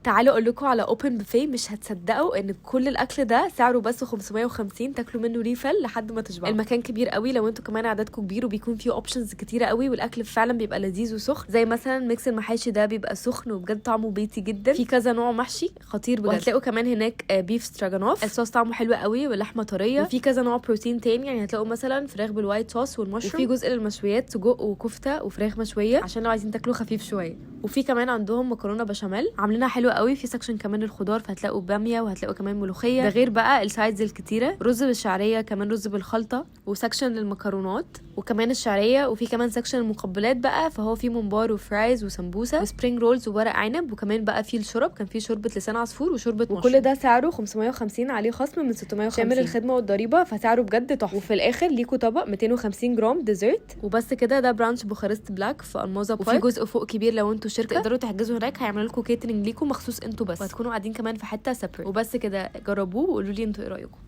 تعالوا اقول لكم على open buffet. مش هتصدقوا ان كل الاكل ده سعره بس 550، تاكلوا منه refill لحد ما تشبعوا. المكان كبير قوي لو انتوا كمان عددكم كبير، وبيكون فيه options كتيرة قوي، والاكل فعلا بيبقى لذيذ وسخن، زي مثلا mix المحاشي ده بيبقى سخن وبجد طعمه بيتي جدا. في كذا نوع محشي خطير بجد. وهتلاقوا كمان هناك beef stroganoff، الصوص طعمه حلو قوي واللحمة طريه. وفي كذا نوع بروتين تاني، يعني هتلاقوا مثلا فراخ بال white sauce وال mushroom، وفي جزء للمشويات، سجق وكفته وفراخ مشوية عشان لو عايزين تاكلوا خفيف شويه. وفي كمان عندهم مكرونه بشاميل عاملينها حلوة قوي. في section كمان الخضار، فهتلاقوا باميه وهتلاقوا كمان ملوخيه، ده غير بقى ال sides الكتيره، رز بالشعريه، كمان رز بالخلطه، و section للمكرونات وكمان الشعريه. وفي كمان section المقبلات بقى، فهو في ممبار و fries وسمبوسه و spring rolls وورق عنب، وكمان بقى في الشرب، كان في شوربة لسان عصفور وشوربه. وكل ده سعره 550، عليه خصم من 650، شامل الخدمة والضريبه، فسعره بجد تحفه. وفي الاخر ليكوا طبق 250 جرام dessert وبس كده. ده branch بوخارست بلاك في الموزه بارك، وفي جزء فوق كبير لو انتوا شركة تقدروا تحجزوا هناك، هيعملوا لكم catering ليكم مخصوص انتوا بس، وهتكونوا قاعدين كمان في حتة separate. وبس كده، جربوه وقولوا لي انتوا ايه رايكم.